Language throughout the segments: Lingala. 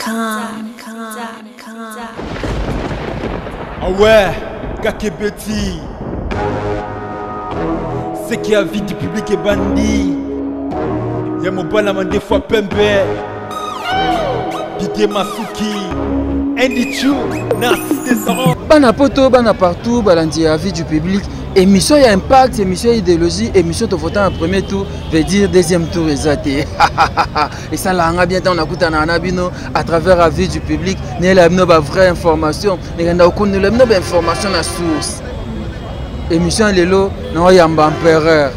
Com. Ah ouais, Kakebeti. Ce qui a vie du public est bandit. Ya mobala mandefu pembe. Didier Masuki. Andy Chu, Narcisse Desarons. Bana poto, bana partout, balandi ya vie du public. Émission ya impact, émission ya idéologie, émission tovota na premier tour, veut dire deuxième tour eza te. Esalaka nga bien ntango nakutanaka na bino à travers la vie du public, nayela bino ba vraie information, nakenda kokundela bino ba information na source. Émission ya lelo naoyamba empereur.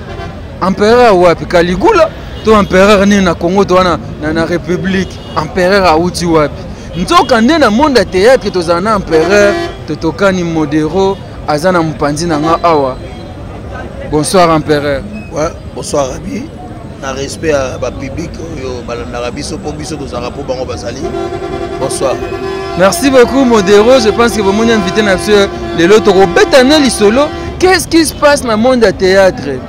Empereur wapi? Caligula to empereur nini na Congo to wana na, na République? Empereur awuti wapi? Nzoka nde na monde ya théâtre tozala na empereur Totokani Modero aza na mopanzi na nga awa. Bonsoir empereur. Ouais, bonsoir Rabi. Na respect ya ba public oyo balandaka biso mpo biso tozalaka mpo bango bazali. Bonsoir. Merci beaucoup Modero, je pense que bomoni invité na biso lelo tokobeta na lisolo. Qu'est-ce qui se passe na monde ya théâtre?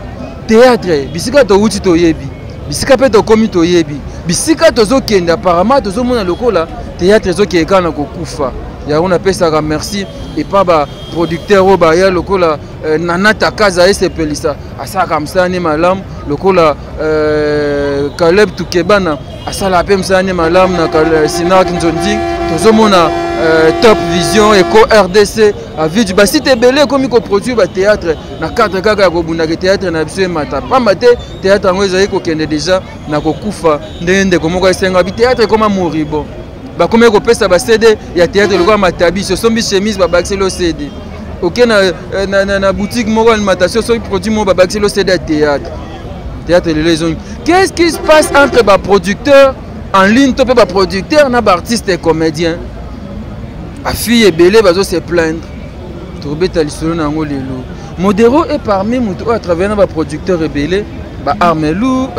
Théâtre, bisika towuti toyebi, bisika mpe tokomi toyebi, bisika tozokende apparemment tozomona lokola théâtre ezokende kaka na kokufa. Yango napesaka merci epa ba producteur oyo baya lokola Nana Takaza esepelisa asalaka mosala ne malamu lokola Caleb Tukebana asalaka mpe mosala ne malamu na Sinak Nzonzi. Tozomona Top Vision, Eco RDC, Avidu, basite ebele ekomi koproduire ba théâtre na cadre kaka ya kobundaka théâtre na biso emata, pamba te théâtre yango ezali kokende déjà na kokufa. Ndenge ndeko moko esenga bi théâtre ekoma moribond, bakomi kopesa ba CD ya théâtre lokola matabisi, osombi chemise babakiseli yo CD, oke na boutique moko alimentation soki produit moko babakiseli yo CD ya théâtre. Théâtre lelo ezongi. Qu'est-ce qui se passe entre ba producteurs en ligne to mpe ba producteurs na ba artistes et comédiens? Ba filles ebele bazo se plaindre. Tokobeta lisolo na yango lelo. Modero est parmi moto oyo a travaillé na ba producteurs ebele, ba armes lourdes,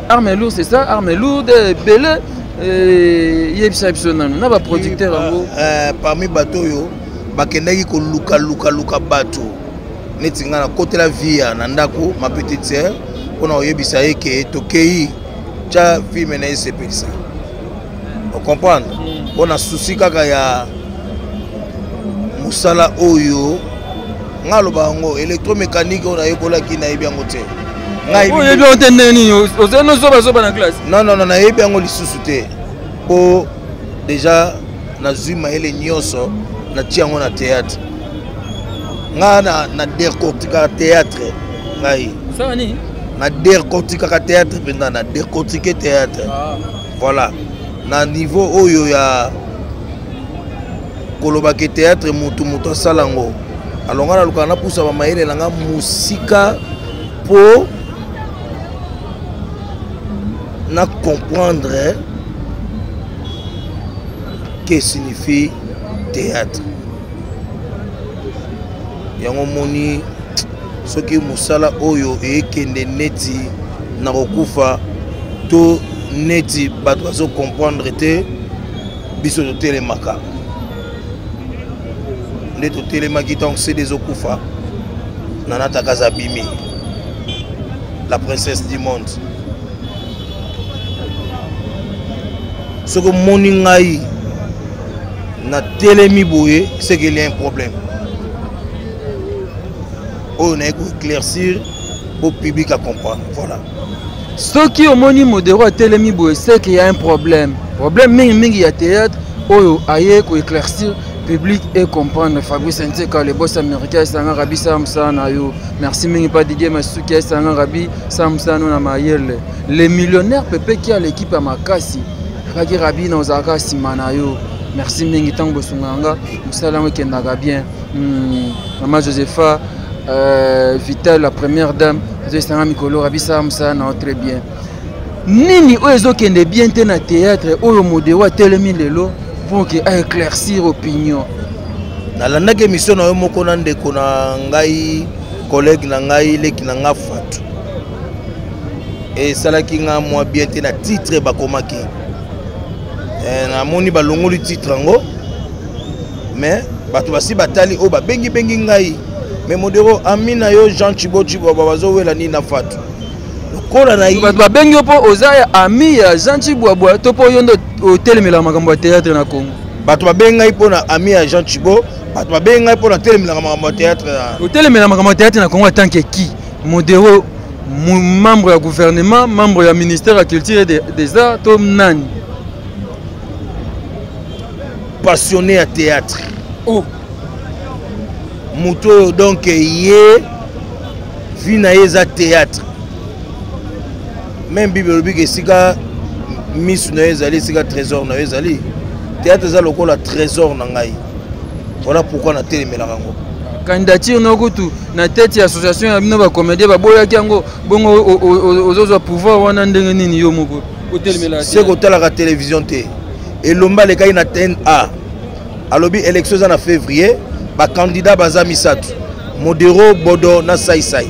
armes lourdes, c'est ça, armes lourdes ebele. Yebisa biso nanu na ba producteurs yango. Parmi bato oyo bakendaki koluka luka luka bato neti nga nakotela via na ndako ma petite sœur mpona koyebisa ye ke tokei tya filme na esepelisa, ocomprendre, mpona souci kaka ya mosala oyo nga aloba yango électromécanique oyo nayekolaki, nayebi yango te. Oyebi yango te ndenge nini? Ozali nozobazoba na classe? Non, non, non, nayebi yango lisusu te mpo déjà nazwi mayele nyonso natia yango na théâtre. Nga na décortikaka théâtre ngai. Osala nini? Na décortikaka théâtre mpenza, na décortike théâtre. Voilà, na niveau oyo ya kolobaka théâtre mutu mutu asala yango. Alors nga nalukaka napusa bamayele na nga mosika mpo na comprendre que signifie théâtre. Yango moni soki mosala oyo ekende neti na kokufa to neti bato bazo comprendre te, biso totelemaka nde totelemaki. Ntango CD ezokufa, Nana Takaza abimi, la princesse du monde. Soki omoni ngai natelemi boye, c'est qu'il y a un problème oyo naye koéclaircir po public a comprendre. Voilà. Soki omoni Modero atelemi boye, c'est qu'il y a un problème, problème mingimingi ya théâtre oyo aye koéclaircir public et comprendre. Fabrice Nzeka, le boss américain, esanga Rabi sala mosala na yo. Merci mingi pa Didier Masuki, esanga Rabi sala mosala no na mayele. Le millionnaire Pepe qui a l'équipe ya makasi kaki Rabi na ozalaka nsima na yo. Merci mingi ntango bosungaka nga mosala yango ekendaka bien. Mama Josepha Vital, la première dame, azoyesanga mikolo Rabi sala mosala na yo très bien. Nini oyo ezokende bien te na théâtre oyo Modero atelemi lelo pour que a éclaircir opinion? Nalandaki émission na yo moko na ndeko na ngai, collègue na ngai, leki na nga Fatou. Esalaki nga mwa bien te na titre bakomaki. Namoni balongoli titre yango, mais bato basi batali oyo babengi-bengi ngai. Mais Modero, ami na yo Jean Chibo Chibo bazowela nini na Fatou? Lokola na bato babengi yo mpo oza ya ami ya Jean Tshibwabwa to mpo yo nde otelemelaka makambo ya théâtre na Congo? Bato babengi ngai mpo na ami ya Jean Tshibo, bato babengi ngai mpo na telemelaka makambo ya théâtre. Otelemela makambo ya théâtre na Congo en tant que qui? Modero, membre ya gouvernement, membre ya ministère ya culture et des arts to nani? Passionné ya théâtre. Oh. Moto oyo donc ye vie na ye eza théâtre. Même Bible elobi ke esika misu na yo ezali, esika trésor na yo ezali. Théâtre eza lokola trésor na ngai. Voilà pourquoi natelemelaka yango. Candidature no kutu na tête ya association ya bino bacomédien baboyaki yango, bongo ozozwa pouvoir wana ndenge nini yo moko otelemela? Se kotalaka télévision te. Elomba alekaki na TNA, alobi élection eza na février, bacandidat baza misato: Modero, Bodo na Saisai.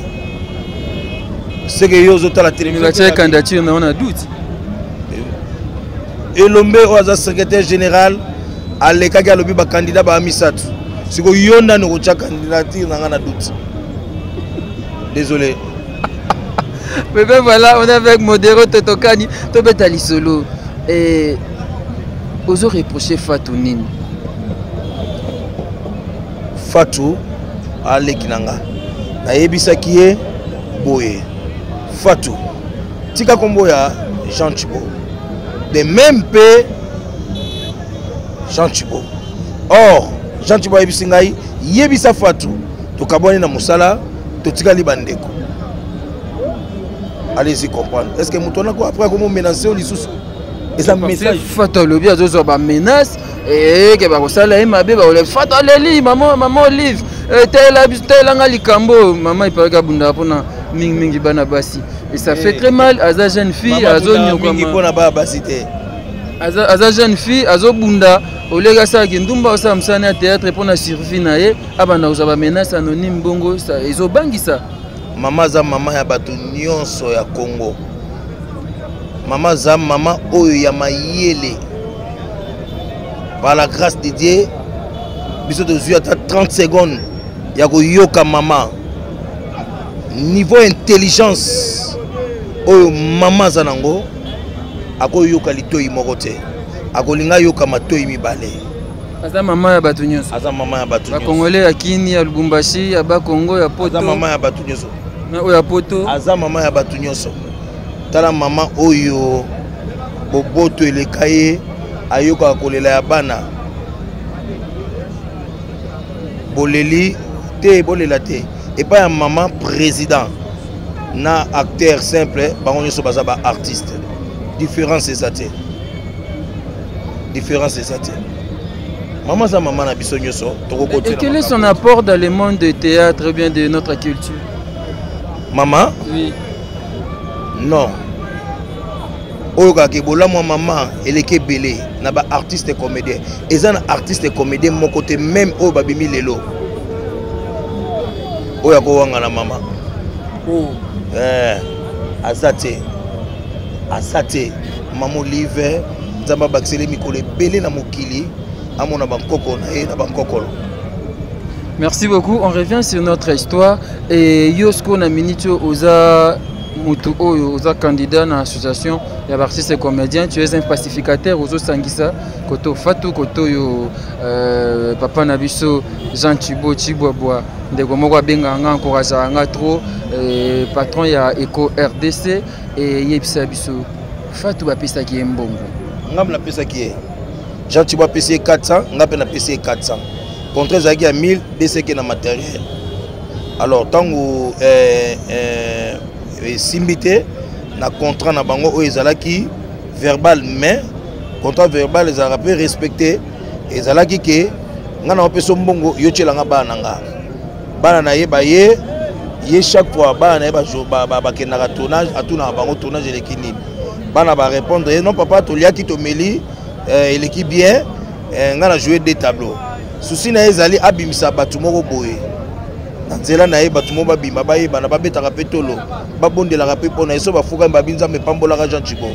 Seke yo ozotala télévision. Batia candidature na wana doute. Elombe oyo aza secrétaire général alekaki, alobi bacandidat baa misato. Sikoyo yo ndani okotya candidature na ngai na doute? Désolé. Mais ben voilà, on est avec Modero Totokani, tobeta lisolo. Et ozo reprocher Fatou nini? Fatou aleki na nga, nayebisaki ye boye: Fatou, tika nkombo ya Jean Tshibo. De même mpe Jean Tshibo, or Jean Tshibo ayebisi ngai: yebisa Fatou, tokabwani na mosala, totikali bandeko. Allez-y comprendre. Est ce que moto wana après akomomenace oyo lisusu eza message? Fatou alobi azozwa bamenace eke bakosala ye mabe. Bakolela Fatou aleli mama, mama Olive telanga likambo. Mama iparaki abundaka mpona mingimingi bana basi et ça fait très mal. Aza jeune fille, azonyokwama mpona bana basi te. Aza jeune fille, azobunda oleki asalaki ndumba, osala mosala ya théâtre mpona survie na ye, abanda kozwa bamenace anonyme bongo, ezobangisa. Mama aza mama ya bato nyonso ya Congo. Mama aza mama oyo ya mayele. Par la grâce de Dieu, biso tozwi ata 30 secondes ya koyoka mama. Niveau intelligence oyo mama aza nango, akoyoka litoi moko te, akolinga ayoka matoi mibale. Aza mama ya bato nyonso. Aza mama ya bato. Bakongole ya Kini, ya Lubumbashi, ya Bakongo, ya Poto. Aza mama ya bato nyonso. Na oyo ya Poto. Aza mama ya bato nyonso. Tala mama oyo, boboto eleka ye, ayokaka kolela ya bana. Boleli te, bolela te. Epai ya mama, président na acteur simple, bango nyonso baza baartiste. Différence eza te, différence eza te. Mama aza mama na biso nyonso. Et quel est son apport dans le monde de théâtre ou bien de notre culture? Mama? Oui. Non, oyo kaka ebolamu ya mama eleki ebele na baartiste comédien. Eza na artiste comédien moko te, même oyo babimi lelo, oyo akowanga na mama. Oh. Eh, aza te, aza te. Mama Olive, Nzambe abakiseli mikolo ebele na mokili, amona bankoko na ye na bankokolo. Merci beaucoup. On revient sur notre histoire. Et Yosko na minute oza mutu oyo oza candidat na association ya artiste et comédien, tu es un pacificateur, ozosangisa koto Fatou, koto oyo papa na biso Jean Tshibo Tshibwabwa, ndeko moko abengaka nga, encourageaka nga trop, patron ya Eco RDC. Eyebisa biso, Fatou bapesaki ye mbongo? Ngambo napesaki ye. Jean Tshibo apesi ye 400, nga mpe napesi ye 400. Contrat ezalaki ya 1000 dck na matériel. Alors ntango esimbi te na contrat na bango oyo ezalaki verbal, mais contrat verbal ezalaka mpe respecté, ezalaki ke nga na opesa mbongo, yo tielanga bana na nga. Bana na ye baye ye chaque fois, bana na ye bakendaka tournage, atunaka bango tournage eleki nini. Bana barépondre ye: non papa, toliaki, tomeli, eleki bien. Nga na joué deux tableaux. Souci na ye ezali abimisa bato moko boye na nzela na ye, bato moko babima, bayebana, babetaka mpe tolo, babondelaka mpe mpo na ye. So bafukami, babi Nzambe epambolaka Jean Tshibo.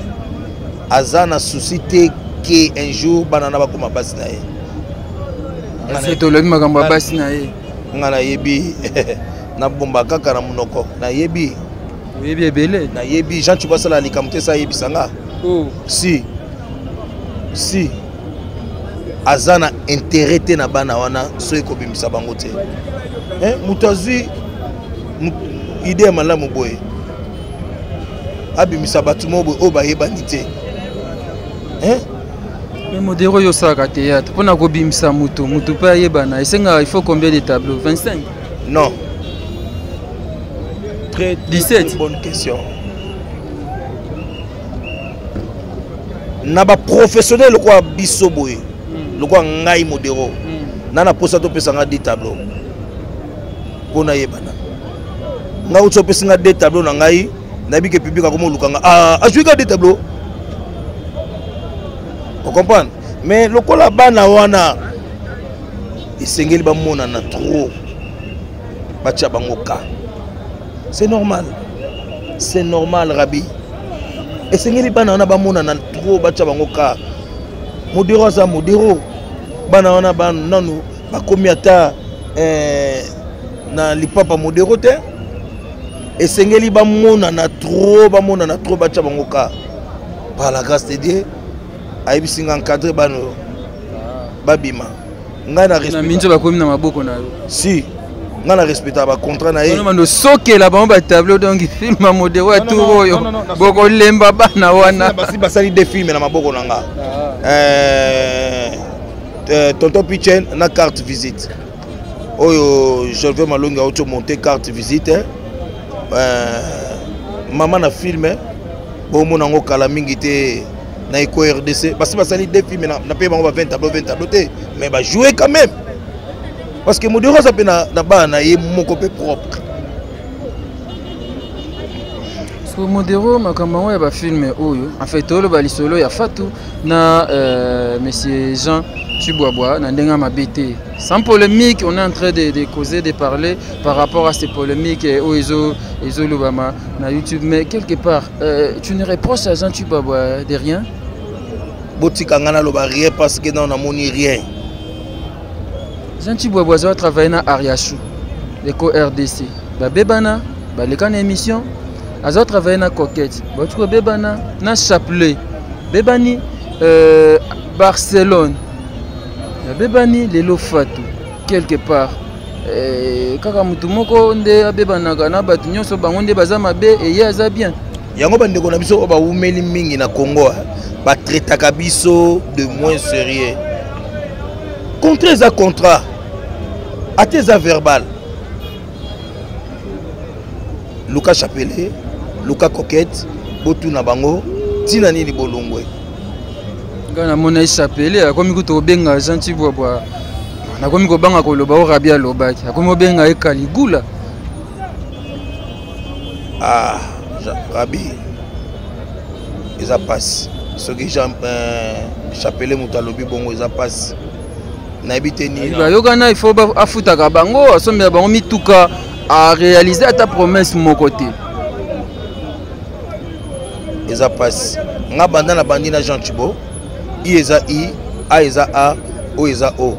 Aza na souci te ke un jour bana na bakóma basi na ye. Tolobi makambo ya basi na ye. Nga nayebi, nabomba kaka na monoko, nayebi. Oyebi ebele. Nayebi Jean Tshibo asala likambo te, sa ayebisa nga. Oh. Si si aza na intérêt te na bana wana, soki kobimisa bango te, moto azwi idée ya malamu boye, abimisa bato moko boye oyo bayebani te, hein? Mais Modero, oyo osalaka théâtre, mpona kobimisa moto, moto mpe ayebana, esengaka il faut combien de tableau? 25? Non, très, très, 17. Très bonne question. Na baprofessionnel lokola biso boye, lokola ngai Modero, na posa topesa nga 10 tableau mpo nayebana. Ngai uti opesi nga 2 tableau na ngai, nayebi ke public akoma oluka nga. Ah, azwi ka 2 tableau, ocomprendre? Mais lokola bana wana esengeli bamonana trop, batia bango ka, c'est normal, c'est normal. Rabi, esengeli bana wana bamonana trop, batia bango ka. Modero aza Modero. Bana wana nanu bakomi ata na lipapa Modero te. Esengeli bamonana trop, bamonana trop, batia bango ka. Par la grâce de Dieu, ayebisi nga encadre bana oyo babima. Ngai na na minzo bakomi na maboko na yo. Si, ngai na respectaka bacontrat na ye. Bando sokela bango batableau, donc film ya Modero ya tour oyo bokolemba bana wana. Basi basali deux films na maboko na nga, Tonton Pichen na Carte Visite oyo Gervais Malongi auti monte. Carte Visite, mama na film, bomona yango kala mingi te na Eko RDC. Basi basali deux films, na mpe bango ba 20 tableau, 20 tableau te, mais bajoue quand même, parce que Modero aza mpe na bana na ye moko mpe propre. So Modero, makambo yango ya bafilme oyo, en fait toloba lisolo ya Fatu na monsieur Jean Tshibwabwa na ndenge ya mabe te, sans polémique. On est en train de causer, de parler par rapport à ces polémiques oyo ezolobama na YouTube. Mais quelque part, tu ne reproches à Jean Tshibwabwa de rien? Botika nga naloba rien, parce que nano namoni rien. Jean Tshibwabwa aza travaille na Ariashu Eko RDC, babebana, baleka na émission. Aza travaille na Coquette, bauti kobebana na Chapelet, bebani Barcelone, babebani lelo Fatu. Quelque part, kaka motu moko nde abebanaka na bato nyonso, bango nde baza mabe, eye aza bien. Yango bandeko na biso oyo bawumeli mingi na Congo, batraitaka biso de moins sérieux. Contrat eza contrat, ate eza verbal. Luka Chapelet, luka Coquette, botuna bango ntina nini bolongwe. Ngai namona ye Chapelet akomi kuta kobenga Jean Tshibwabwa, nakomi kobanga koloba oyo Rabi alobaki, akomi kobenga ye Kaligula. Ah, Rabi, eza mpasi soki Jean Chapelet moto alobi bongo, eza mpasi, nayebi te nini. Bayokana, il faut afutaka bango, asombela bango mituka, aréalise ata promesse moko te. Eza mpasi. Nga banda na bandi na Jean Tshibo, I eza I, A eza A, O eza O,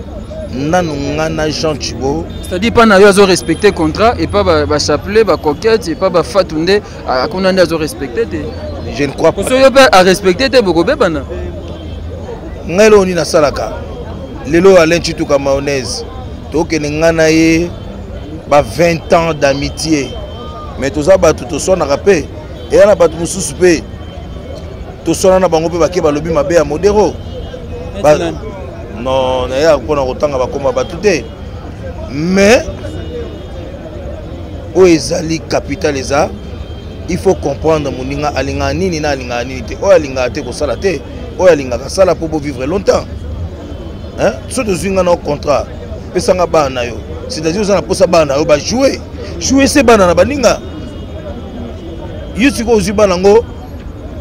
nanu nga na Jean Tshibo. C'est-à-dire mpa na yo azorespecte contrat, epa bachapelet, bacoquette, epa bafatu nde akuna nde azorespecte te? Je ne crois pas. Soki yo mpe arespecte te, bokobebana. Ngai eloko nini nasalaka lelo? Alain Tshituka Mayonnaise, tokende ngai na ye ba 20 ans d'amitié, mais toza bato toswanaka mpe. Eya na bato mosusu mpe toswana na bango mpe, bake balobi mabe ya Modero. Non, nayaka mpona kotanga bakoma bato te, mais oyo ezali capital eza il faut comprendre moninga alingaka nini na alingaka nini te. Oyo alingaka te, kosala te. Oyo alingaka, asala mpo bovivre longtemps. So tozwi nga na contrat, pesanga bana na yo, c'est-à-dire oza na mposa bana na yo bajoue joue se bana na baninga. Yo sikoyo ozwi bana yango,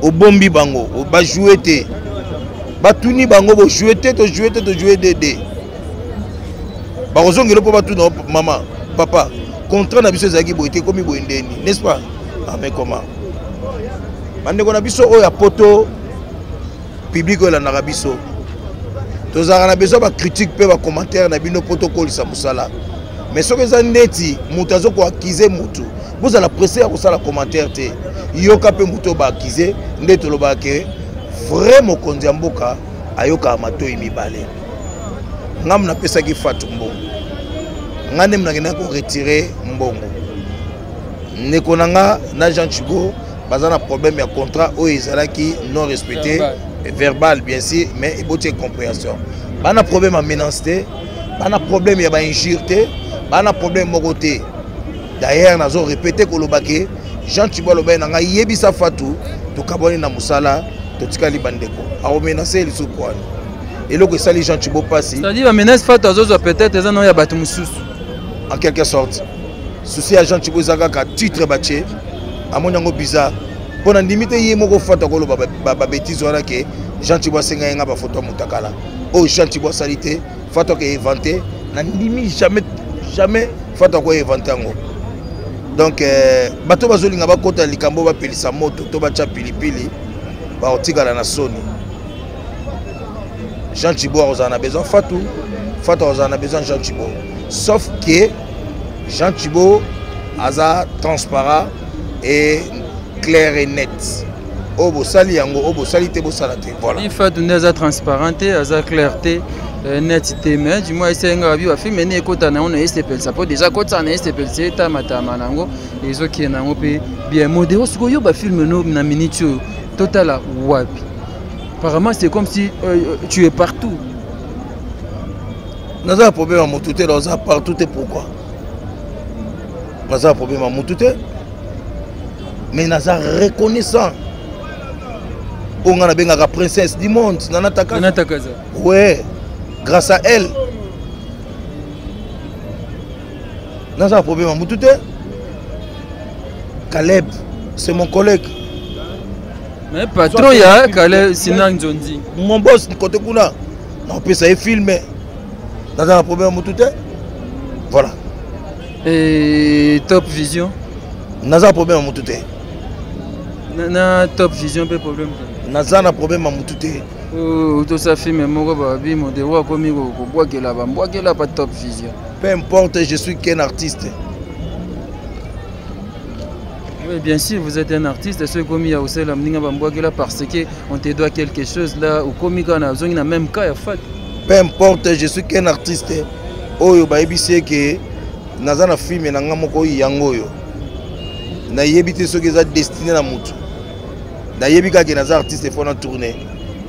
obombi bango, bajoue te. Batuni bango: bojoue te? Tojoue te, tojoue dd. Bakozongela mpo batuna: mama, papa, contrat na biso ezalaki boye te, ekomi boye ndeni, n'est-ce pas? Ah, mais comment? Bandeko na biso oyo ya poto, public oyo elandaka biso, tozalaka na besoin bacritique mpe bacommentaire na bino mpo tokolisa mosala. Mais soki eza ndeti moto azo koaccuser motu, bozala presse ya kosala commentaire te. Yoka mpe moto oyo baaccuser. Nde tolobaka ke vrai mokonzi ya mboka ayokaka matoi mibale. Ngambo napesaki Fatu mbongo, nga nde nakendaki koretirer mbongo. Ndeko na nga na Jean Chigo baza na problème ya contrat oyo ezalaki non respecté, verbal, verbal bien sûr, mais eboti incompréhension. Bana problème ya menace te, bana problème ya bainjure te, bana problème moko te. D'ailleurs nazo répété koloba ke Jean Chibo alobaki na ngai: yebisa Fatu tokabwani na mosala, totikali bandeko. Akomenacer lisusu wana eloko esali Jean Chibo mpasi. C'est-à-dire bamenace Fatu azozwa, peut-être eza nao ya bato mosusu. En quelque sorte, souci ya Jean Chibo eza kaka titre batie, amoni yango bizarre mpo na ndimi te ye moko Fatu akoloba babêtises wana ke Jean Chibo asenga ye nga bafoto ya motakala oyo Jean Chibo asali te. Fatu ake inventer, na ndimi jamais, jamais Fatu ako inventer yango. Donc bato bazolinga bakota likambo, bapelisa moto to batya pilipili, bakotikala na soni. Jean Chibo akozala na besoin Fatu, Fatu akozala na besoin Jean Chibo, sauf que Jean Chibo aza transparent et clair et net. Oyo bosali yango, oyo bosali te, bosala te, voilà. Fatu nde aza transparent te, aza clair te, net te, mais du moins esengaka bi bafilme nde ekota na yango na esepelisa, mpo déjà kotisa na esepelisa, etamatama na yango, ezokende yango mpe bien. Modero, sikoyo bafilme no na minute oyo totala wapi? Apparemment c'est comme si tu es partout. Naza na problème ya motu te, naza partout te. Pourquoi naza na problème ya motu te? Mais naza reconnaissant oyo ngai nabengaka princesse du monde, Nana Takaza. Nana Takaza. Ouais, grâce à elle naza na problème ya motu te. Caleb, c'est mon collègue. Mais patron ya Caleb Sina Nzondi. Mon boss côté kuna, naopesa ye filme, naza na problème ya motu te, voilà. Et Top Vision? Naza na problème ya motu te. Na Top Vision mpe problème te? Naza na problème ya motu te. Tosa filme moko, babi Modero akomi kobwakela, bambwakela pa Top Vision. Peu importe, je suis qu'un artiste. Oui, bien sûr, vous êtes un artiste. Ceux comme ya osela mninga bambwakela parce que on te doit quelque chose là, okomi kaka na zongi na même cas ya Fat. Peu importe, je suis qu'un artiste oyo bayebisi ye ke naza na filme na nga moko oyo yango oyo nayebi te soki eza destiné na motu. Nayebi kaka ke naza artiste, faut na tourner.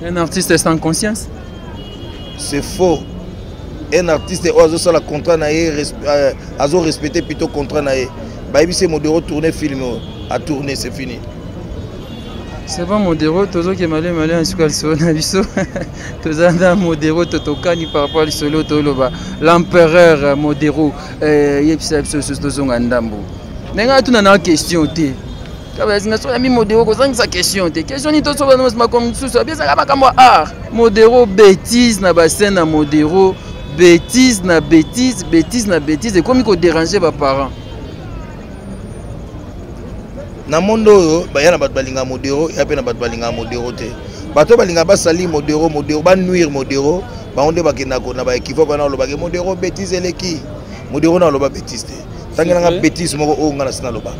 Un artiste sans conscience? C'est faux. Un artiste oyo azosala contrat na ye, azorespecte plutôt contrat na ye. Bayebisi ye: Modero, tourner film oyo, atourner, c'est fini. C'est bon, Modero, tozokema male male na suka lisolo na biso. Toza na Modero, totokani par rapport à lisolo toloba l'empereur Modero. Yebisa biso susu, tozonga ndambo ndenge atuna na question te. Kabazinga so yami Modero kozangisa question te. Question nini? Tosoba na makambo mosusu abiesaka makambo ya art. Modero, bêtise na bascène na Modero, bêtise na bêtise, bêtise na bêtise, ekomi kodéranger baparent. Na monde oyo baya na bato balingaka Modero, ya mpe na bato balingaka Modero te. Bato balingaka basali Modero, Modero banuire Modero, bango nde bakendaka na baéquivoque wana. Olobaki Modero bêtise eleki. Modero na oloba bêtise te. Tangelanga bêtise moko oyo nga na si naloba.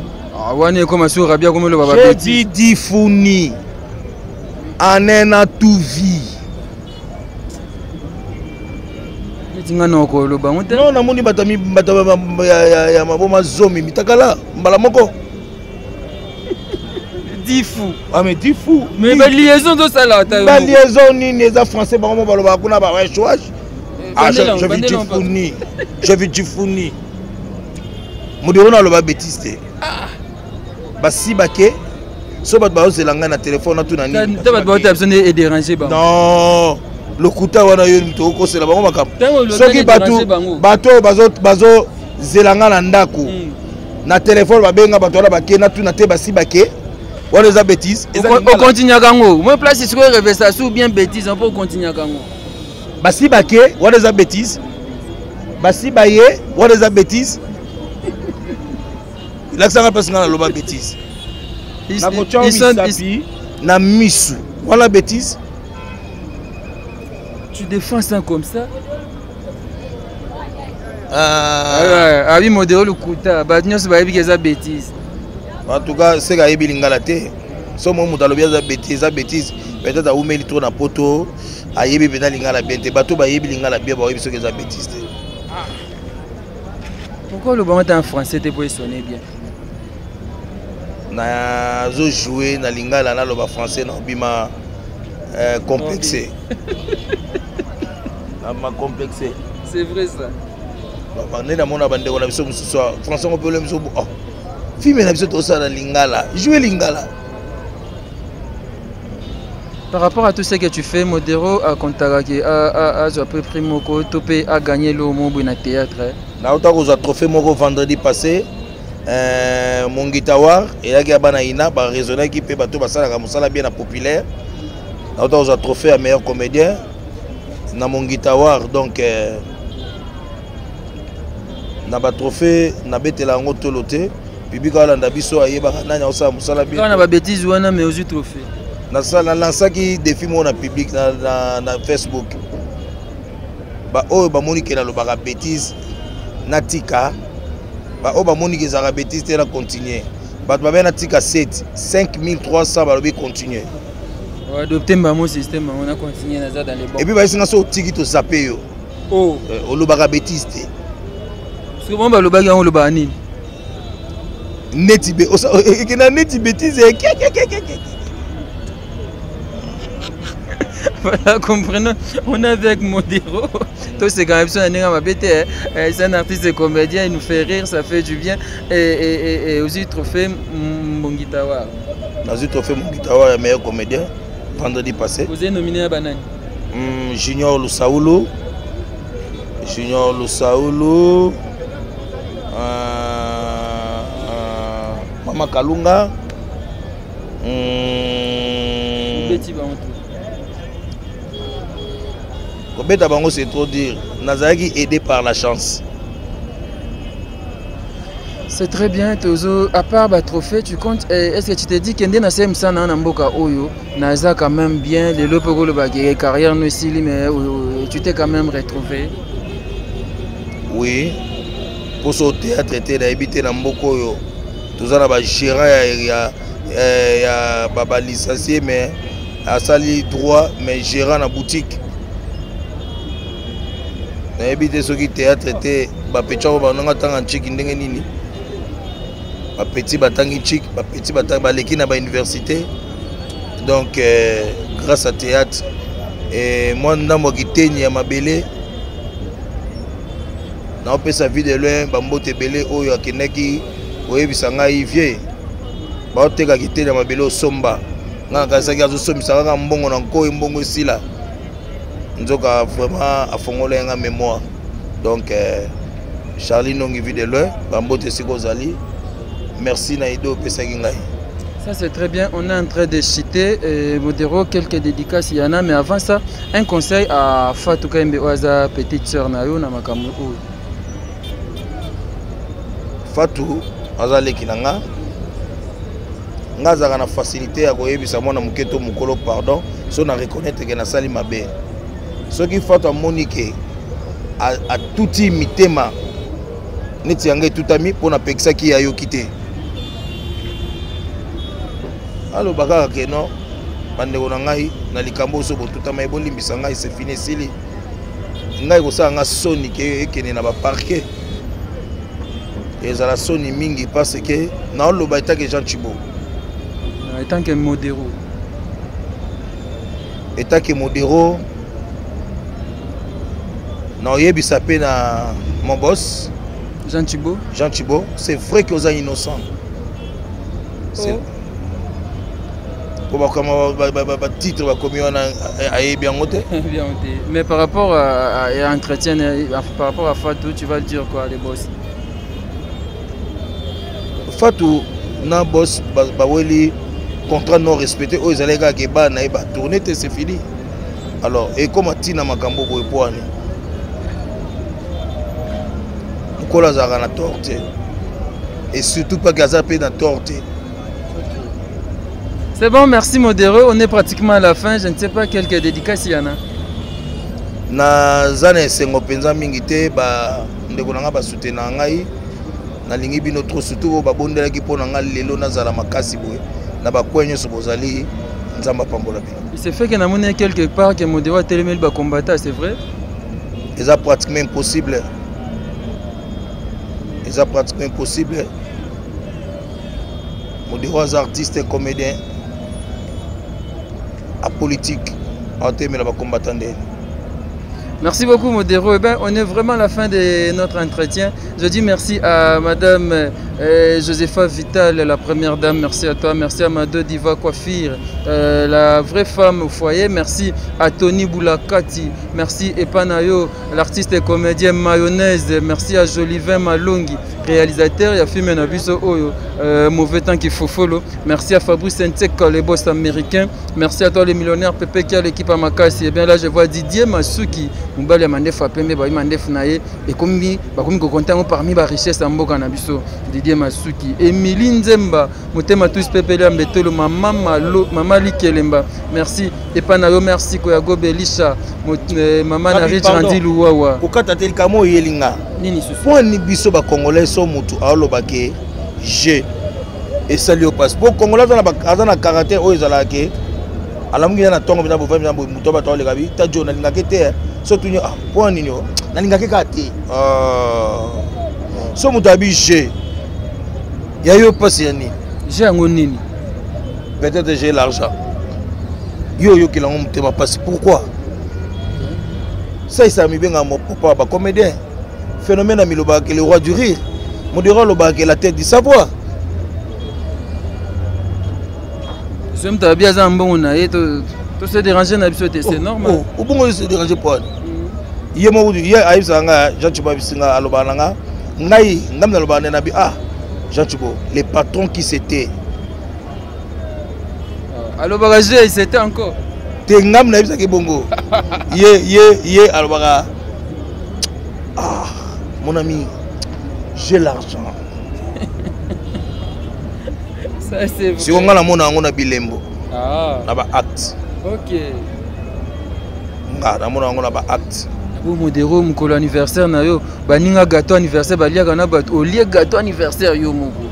Wana ekoma sur Rabia komi oloba. J'ai dit difuni anena tuvi. Neti nga na okoloba ngo te. Non, namoni bato ya maboma zomi mitakala mbala moko. Difu. Ah, mais difu. Mais baliaison tosala ata. Baliaison nini? Eza français, bango mo balobaka kuna bawesh. Ah, je vis difuni, je vis difuni. Modero na aloba bêtise te. Basi bake so bato bazozela ngai na telefone, natuna nini? Te, bato baota biso nde edéranger bango. Non, lokuta wana, yo moto okosela bango makambo. Soki bato oyo bazozela ngai na ndako na telefone, babenga bato wana, bake, natuna te basi bake, wana eza bêtise. Okontinuaka yango moi place sikoyo révestation ou bien bêtise mpo okontinuaka yango. Basi bake, wana eza bêtise. Basi baye, wana eza bêtise. Lakisanga mpasi ngai naloba bêtise. Nakotya misapi na misu, wana bêtise. Tu défends ça comme ça. Ah. Abi Modero lokuta, bato nyonso bayebi ke eza bêtise. En tout cas, seka ayebi lingala te. So mo moto alobi eza bêtise, eza bêtise. Peut-être awumeli trop na poto, ayebi mpenza lingala bien te. Bato bayebi lingala bien bayebi soki eza bêtise te. Pourquoi oloba ngo en français te po esonne bien? Nazo jouer na lingala, naloba français na obima complexe. Ma complexe. C'est vrai ça. Nde namona bandeko na biso mosusu français ngo mpe ole biso, oh, film na biso tosala na lingala, joue lingala. Par rapport à tout ce que tu fais, Modero akontaka azwa peu prix moko to mpe agagné lo mobwe na théâtre. Nauta kozwa trophée moko vendredi passé, Mongitawar eyaki ya bana ina baraisonnaki mpe bato basalaka mosala bien na populaire. Nauta kozwa trophée ya meilleur comédien na Mongitawar. Donc na batrophée nabetela yango tolo te. Public alanda biso, ayebaka nani aosala mosala bien. Kaka na babêtise wana, mais ozwi trophée. Nalansaki défi moko na public na Facebook. Baoyo bamoni ke nalobaka bêtise, natika. Baoyo bamoni ke ezalaka bêtise te, na continue. Bato babe natika 7 5300 balobi continue. Adopte mbamo système yango, na continue, naza dans les bons. Et puis bayesi nga so otiki, tozape yo. Oh. Olobaka bêtise te. Parce que bango balobaki yango, olobaka nini? Neti ekenda neti bêtise. Voilà, comprenons. On est avec Modero. Toi, c'est quand même ça, c'est un artiste et comédien, il nous fait rire, ça fait du bien. Et aussi, trophée Mongitawa. Nazwi trophée Mongitawa ya meilleur comédien vendredi passé. Vous êtes nominé à Banane? Junior Lusaulu. Junior Lusaulu. Mama Kalunga. Betty Bantu. Kobeta bango, c'est trop dire. Nazalaki aidé par la chance. C'est très bien, Tozo. À part ba trophée, tu comptes. Est-ce que tu te dis que na CM100 na mboka oyo, naza quand même bien, les lopo le ba carrière no esili, mais tu t'es quand même retrouvé? Oui. Pour ce théâtre te nayebi te na mboka oyo toza na bagérant ya balicencié, mais asali droit, mais gérant na boutique, nayebi te soki théâtre te. Bapeti yango banonga ntanga ntiki ndenge nini, bapeti batangi ntiki, bapeti baleki na bauniversité. Donc grâce à théâtre et mwa ndambo ya kiteni ya mabele, naopesa Vie de Loin bambote ebele oyo akendaki koyebisa ngai: "Vie, baoteka kiteni ya mabele, osomba." Ngai nakanisaki azosombisa kaka mbongo na nkoi, mbongo esila. Nzoka vraiment afongola yanga mémoire. Donc Charlie Nongi, Vie de Loin, bambote esika ozali, merci na idée opesaki ngai. Ça, c'est très bien. On est en train de citer Modero, quelques dédicaces, il y en a. Mais avant ça, un conseil à Fatou Kaimbe Oaza, petite sœur na yo, na makambo. Fatou, aza leki na nga. Nga azalaka na facilité ya koyebisa mwana moke to mokolo pardon so na reconnaître ke nasali mabe. Soki Fatou amoni ke atuti mitema neti yango etutami mpo napekisaki ye, ayoki te, aloba kaka ke non, bandeko na ngai, na likambo oyo so botutama, ebolimbisa ngai, c'est fini, esili. Ngai kosala nga soni ke ekende na baparquet, ezala soni mingi, parce que naoloba etake Jean Chibo. Étant que Modero. Etake Modero, naoyebisa mpe na mon boss. Jean Chibo. Jean Chibo, c'est vrai que oza innocent. Oh. Po bakama batitre bakomi wana, ayebi yango te. Bien te. Mais par rapport à entretien, par rapport à Fatou, tu vas le dire quoi, les boss? Fatou na boss baweli contrat non respecté oyo ezalaki kaka ebana na ye batourne te, c'est fini. Alors ekóma ntina makambo boye po wani mokolo azalaka na tort te, et surtout paki aza mpe na tort te. C'est bon, merci Modero. On est pratiquement à la fin. Je ne sais pas, quelques dédicaces il y en a. Naza na esengo mpenza mingi te ba Ndeko na ngai basoutenaka ngai, nalingi bino trop, surtout oyo babondelaki mpo na ngai lelo nazala makasi boye na bacoin nyonso bozali. Nzambe apambola bino. Il se fait que namoni quelque part que Modero atelemeli bacombattant, c'est vrai? Eza pratiquement impossible, eza pratiquement impossible. Modero aza artiste comédien apolitique, aotemela bacombattant ndeni. Merci beaucoup Modero. Eh ben, on est vraiment à la fin de notre entretien. Je dis merci à Madame Josepha Vital, la première dame. Merci à toi. Merci à Mado Diva Coiffure, la vraie femme au foyer. Merci à Tony Boulakati. Merci Epanayo, l'artiste et comédien Mayonnaise. Merci à Jolivin Malongi, réalisateur. Il y a film Nabiso Oyo, Mauvais temps qui faut follow. Merci à Fabrice Ntsek, le boss américain. Merci à toi le millionnaire Pepe qui a l'équipe à Makasi. Et bien là je vois Didier Masuki, mobali ya mandefu ya pembe, bayi mandefu na ye ekomi bakomi kokonta yango parmi ba richesse ya mboka na biso. Didier Masuki, Emilie Nzemba, motema tous pepele ya mbetolo, mama Malo, mama Likelemba. Merci epa na yo, merci Koya Gobelisha, mama na Rich Randy Luwawa. Kokata te likambo oyeli nga. Nini susu? Mpo ni biso ba congolais so mutu aoloba ke je esali yo mpasi mpo congolais aza na caractère oyo ezalaka ke alamuki na ntongo mpenza bovai mpenza boye moto bato aleka bi ta jo nalingaki te so tuni ah mpo nini o nalingaki kaka te. So moto abi je ya yo mpasi ya nini? Je yango nini? Peut-être j'ai l'argent, yo oyokela yango motema mpasi. Pourquoi ça? Esala mibenga mopopa bacomédien phénomène ya milobaka le roi du rire. Modero alobaka la tête du savoir. So moto abi aza na mbongo na ye, to se déranger na biso te, c'est normal. Obongo se déranger po ani ye moko ye ayebisaka nga Jean Chibo, ayebisi nga, alobaka na nga, ngai ngami nalobaka nde nabi ah Jean Chibo, le patron qui c'était. Alobaka je c'était encore. Te, ngami nayebisaki bongo ye alobaka ah mon ami, j'ai l'argent. Ça c'est vrai. Siko nga namona yango na bilembo, Ah. na baacte. Nga namona yango na baacte. Bo Modero, mokolo anniversaire na yo, baninga gâteau anniversaire baliaka na bato, olie gâteau anniversaire yo moko.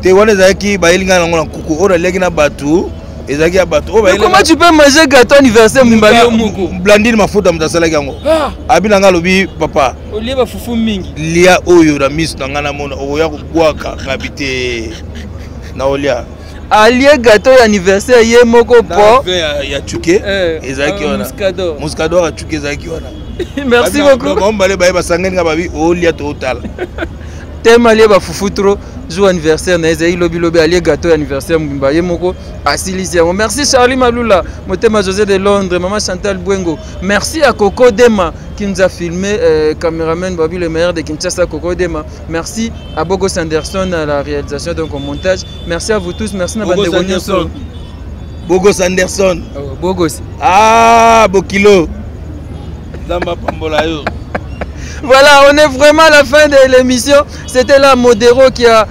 Te, wana ezalaki bayeli ngai nango na nkuku oyo naliaki na bato, ezalaki ya bato oyo. Mais comment tu peux manger gâteau anniversaire mibali yo moko? Blandine Mafuta moto asalaki yango. Ah. Abi na ngai, alobi papa, olie bafufu mingi. Lia oyo na miso na ngai, namona okoya kobwaka ngabi te na olia. Alie gâteau ya anniversaire ye moko po vin ya chuke ezalaki wana. Muscador. Muscador ya chuke ezalaki wana. Merci beaucoup. Bambale baye basangani nga babi olia tootala. Teme alie bafufu trop jour anniversaire na ye ezali lobilobi, alie gâteau ya anniversaire mobimba ye moko, asilisi yango. Merci Charlie Malula, motema José de Londres, mama Chantal Bwengo. Merci à Coco Dema qui nous a filmé, caméraman Babi le meilleur de Kinshasa, Coco Dema. Merci à Bogos Anderson à la réalisation, donc au montage. Merci à vous tous, merci na Bogos bandeko nyonso. Anderson. Bogos Anderson. Oh, Bogos. Ah bokilo, Nzambe apambola yo. Voilà, on est vraiment à la fin de l'émission. C'était là Modero qui a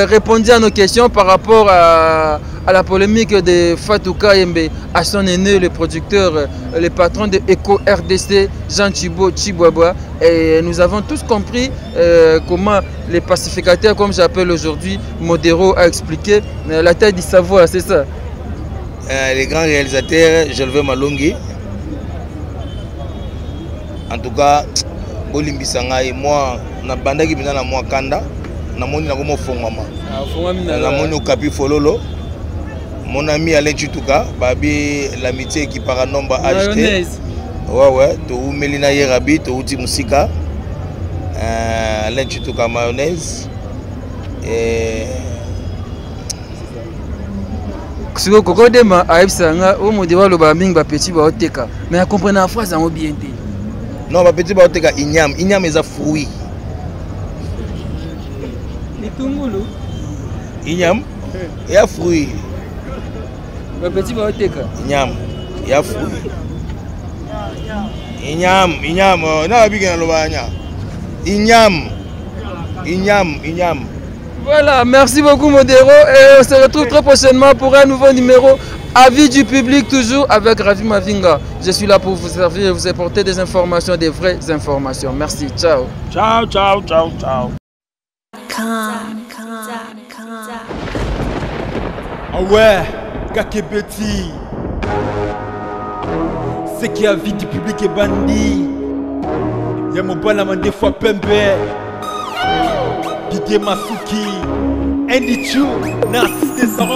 répondu à nos questions par rapport à la polémique de Fatou Kayembe, à son aîné, le producteur, le patron de Echo RDC, Jean Thibault Chibwabwa. Et nous avons tous compris comment les pacificateurs, comme j'appelle aujourd'hui, Modero a expliqué la tête du savoir, c'est ça. Les grands réalisateurs, Gervais Malongi. En tout cas, bolimbisa ngai, moi nabandaki mpenza na mwa kanda, namoni nango mofongwama. Namoni okapi fololo, mon ami Alain Chituka, babi l'amitié ekipaka nombre âge te. Mayonnaise. Ouais, toumeli na ye rabi, touti mosika. Alain Chituka mayonnaise et Sikoyo Koko Dema ayebisaka nga oyo Modero alobaka mingi bapeti baoteka, mais acomprendre na phrase yango bien te. Non, bapeti baoteka igname. Igname eza fruit. Litungulu. Igname eya fruit. Bapeti baoteka. Igname ya fruit, igname, igname na babiki nalobaka nya igname, igname, igname. Voilà, merci beaucoup Modero et on se retrouve très prochainement pour un nouveau numéro. Avis du public toujours avec Ravi Mavinga. Je suis là pour vous servir et vous apporter des informations, des vraies informations. Merci. Ciao. Ciao, ciao, ciao, ciao. Ah ouais, Kakebeti. Ce qui a vie du public est bandit. Ya mobala mandefu pembe. Didier Masuki. Andy Chu, Narcisse Desarans.